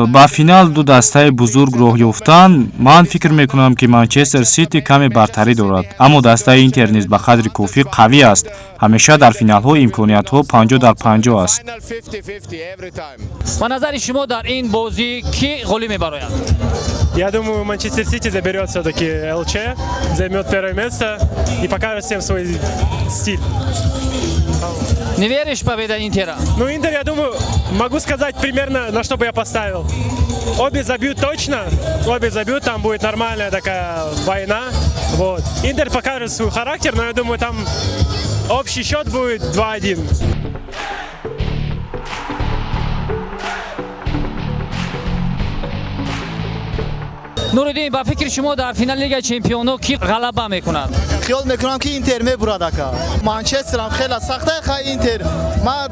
Ба финал ду дастаи бузург роҳ ёфтан, ман фикр мекунам, ки Манчестер Сити каме бартарӣ дорад, аммо дастаи Интер низ ба қадри кофӣ қавӣ аст. Ҳамеша дар финалҳо имкониятҳо 50 дар 50 аст. Ба назари шумо, дар ин бозӣ кӣ ғолиб мебарояд? Я думаю, Манчестер Сити заберет все-таки ЛЧ, займет первое место и покажет всем свой стиль. Не веришь в победу Интера? Ну, Интер, я думаю, могу сказать примерно, на что бы я поставил. Обе забьют точно, обе забьют, там будет нормальная такая война. Вот. Интер покажет свой характер, но я думаю, там общий счет будет 2-1. Нуриддин, ба фикри шумо, дар финали Лигаи чемпионҳо кӣ ғалаба мекунад? Хиёл мекунам, ки Интер мебурад, ака. Манчестерам хеле сахта. Хай, Интер, ман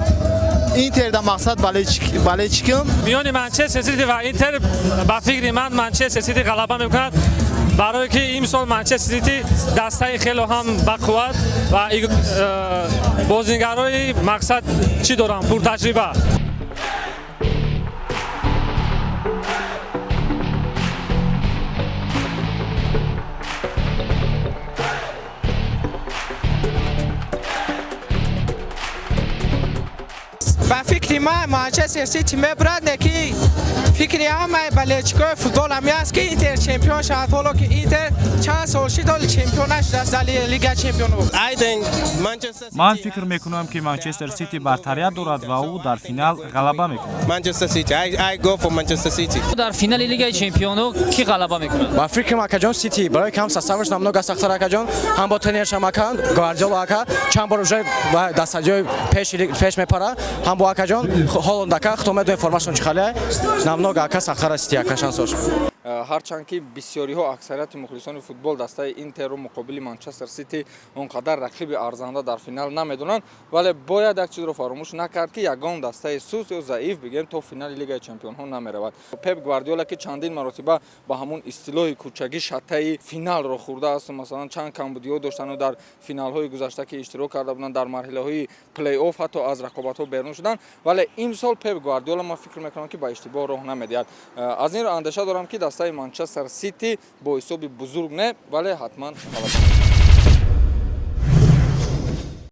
Интер да мақсад болельщик ам. Миёни Манчестер Сити ва Интер, ба фикри ман, Манчестер Сити ғалаба мекунад, барое ки имсол Манчестер Сити дастаи хело ҳам бақувват ва бозингарои мақсад чӣ доранд, пуртаҷриба. Ба фикри ман, Манчестер Сити мебурад, не ки фикри ҳамаи болельщик ои футбол ҳами аст, ки Интер чемпион шавад, ҳоло ки Интер чанд сол шид, ҳоли чемпион нашудааст дар Лига чемпионов. Ман фикр мекунам, ки Манчестер Сити бартарият дорад ва ӯ дар финал ғалаба мекунад. Manchester City. I go for Manchester City. Дар финали Лигаи чемпионҳо кӣ ғалаба мекунад? Ба фикрам, акаҷон, Сити, барои кам состав аш намного сахтар, акаҷон, ҳам бо тренершам, ака Гвардиола, ака, чанд бор уже дар стадиои пеш мепара, ҳам бо, акаҷон, Ҳоланд, ака, хто медони формашон чӣ хале, намного, ака, сахтара Сити, ака, шансош. Ҳарчанд ки бисёриҳо, аксарияти мухлисони футбол дастаи Интерро муқобили Манчестер Сити он қадар рақиби арзанда дар финал намедонанд, вале бояд як чизро фаромӯш накард, ки ягон дастаи суст ё заиф, бигем, то финали Лигаи чемпионҳо намеравад. Пеп Гвардиола, ки чандин маротиба ба ҳамон истилоҳи кӯчагӣ шаттаи финалро хӯрдааст, масалан, чанд камбудиҳо доштану дар финалҳои гузашта, ки иштирок карда буданд, дар марҳилаҳои плей-офф ҳатто аз рақобатҳо берун шуданд, вале имсол Пеп Гвардиола, ман фикр мекунам, ки ба иштибоҳ роҳ намедиҳад. Аз ин андеша дорам, ки дастаи Манчестер Сити бо ҳисоби бузург не, вале ҳатман ғалаба.